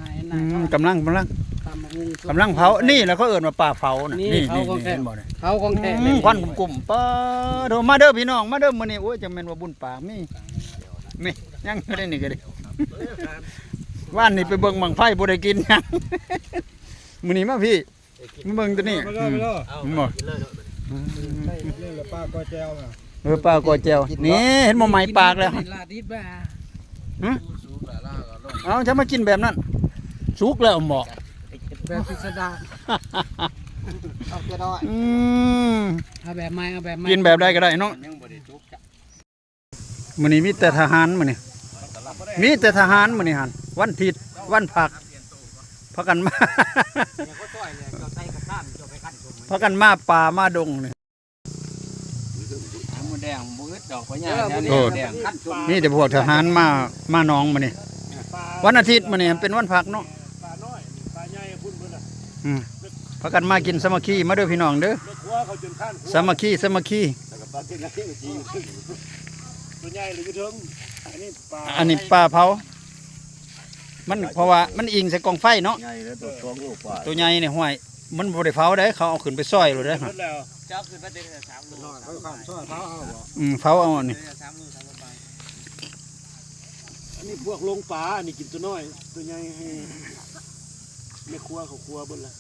ນາຍ ອືມ ນາຍ ກຳລັງ ກຳລັງ ຕຳບັກຫຸ່ງ ກຳລັງເຜົາ ນີ້ແຫຼະເຂົາເອີ້ນວ່າປ່າເຜົານະ ນີ້ ນີ້ ເຜົາ ນີ້ ຂອງແທ້ ນີ້ ເຫັນບໍ່ນີ້? ເຜົາຂອງແທ້ ອືມ ນີ້ ຄວັນກຸ້ມໆ ປາໂທ ມາເດີພີ່ນ້ອງ ມາເດີ ມື້ນີ້ ໂອ້ຍ ຈັ່ງແມ່ນວ່າບຸນປາກ ມີ ມີ ຍັງຢູ່ໃນນີ້ກໍໄດ້ ວານນີ້ໄປເບິ່ງບັ້ງໄຟ ບໍ່ໄດ້ກິນຫຍັງ ມື້ນີ້ມາພີ້ ມາເບິ່ງຕົວນີ້ ມາເດີ ອືມ ມາເດີ ເຫັນບໍ່? ອືມ ນີ້ແຫຼະປາກ້ອຍແຈ່ວນະ ເອີ ປາກ້ອຍແຈ່ວ ນີ້ເຫັນບໍ່ ໄໝປາກແລ້ວ ກິນລາດດິບແລ້ວ ຫຶ? ເອົາ ຈະມາກິນແບບນັ້ນ ສຸກແລ້ວບໍ? ແບບພິສະດານ ເອົາແຕ່ນ້ອຍ ອືມ ເອົາແບບໃໝ່ ເອົາແບບໃໝ່ ກິນແບບໃດກໍໄດ້ເນາະ ມື້ນີ້ມີແຕ່ທະຫານ ມື້ນີ້ມີແຕ່ທະຫານ ມື້ນີ້ຫັ້ນ ວັນທິດ ວັນພັກ ພາກັນມາ ພາກັນມາປ່າມາດົງນີ້ ໝູແດງບໍ່ອຶດດອກ ພະຍາ ໂອ້ ແຖວນີ້ ໝູແດງ ມີແຕ່ພວກທະຫານມາ ມາໜອງມື້ນີ້ ວັນອາທິດ ມື້ນີ້ເປັນວັນພັກເນາະ ອືມ ພາກັນມາກິນສາມັກຄີ ມາເດີພີ່ນ້ອງເດີ ສາມັກຄີ ສາມັກຄີ ຕົວໃຫຍ່ເລີຍຢູ່ເທິງ ອັນນີ້ປາ ອັນນີ້ປາເຜົາ ມັນ ເພາະວ່າມັນອີງໃສ່ກອງໄຟເນາະ ໃຫຍ່ເລີຍ ຕົວສອງໂລກວ່າ ຕົວໃຫຍ່ນີ້ ຫ້ວຍ ມັນບໍ່ໄດ້ເຜົາເດ້ ເຂົາເອົາຂຶ້ນໄປຊອຍໂລດເດ້ ເພິ່ນແລ້ວ ຈະເອົາຂຶ້ນມາແຕ່ສາມໂລ ເຂົາຂ້າມຊອຍເຜົາເອົາບໍ? ອືມ ເຜົາເອົານີ້ ສາມໂລ ສາມໂລປາຍ ອັນນີ້ພວກລົງປາ ອັນນີ້ກິນຕົວນ້ອຍ ຕົວໃຫຍ່ໃຫ້ແມ່ຄົວເຂົາຄົວເບິດລະ